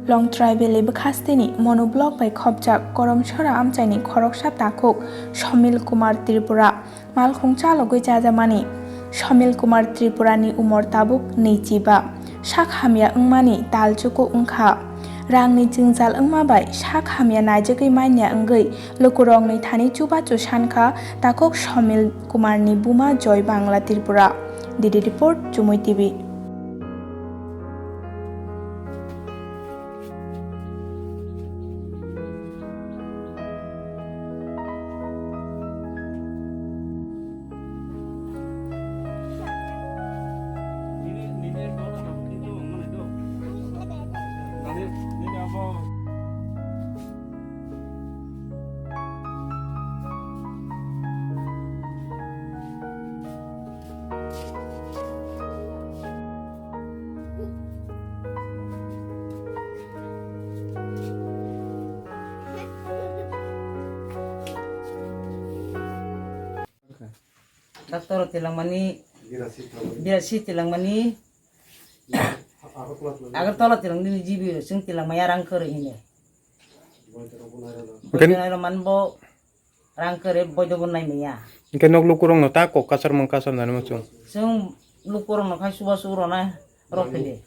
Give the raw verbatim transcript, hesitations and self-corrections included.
Longtrai Valley bwkhasteni Monu Block bai khopjak Koromsora amchaini khoroksa takhuk Somil Kumar Tripura malkhung chalogwi chajamani. Somil Kumar Tripurani umor tabuk nwichiba. Sak hamya wngmani talchuku wngkha. Rangni jwngjal wngma bai sak hamya naijagwi manya wngwi lukurokni thani chubachu sankha takhuk Somil Kumarni buma Joy Bangla Tripura. D D report, Chumui T V. Doctor tilangmani, Birasi tilangmani, Agartala tilang nini G B sing tilang maya rang kere hine. Oke. Boy tena ro man bo rang kere boy do bo nai maya. Oke, nok lukurong no ta kok kasar mang kasar nani mo chung. Sing lukurong no khai suba suro na rok pide.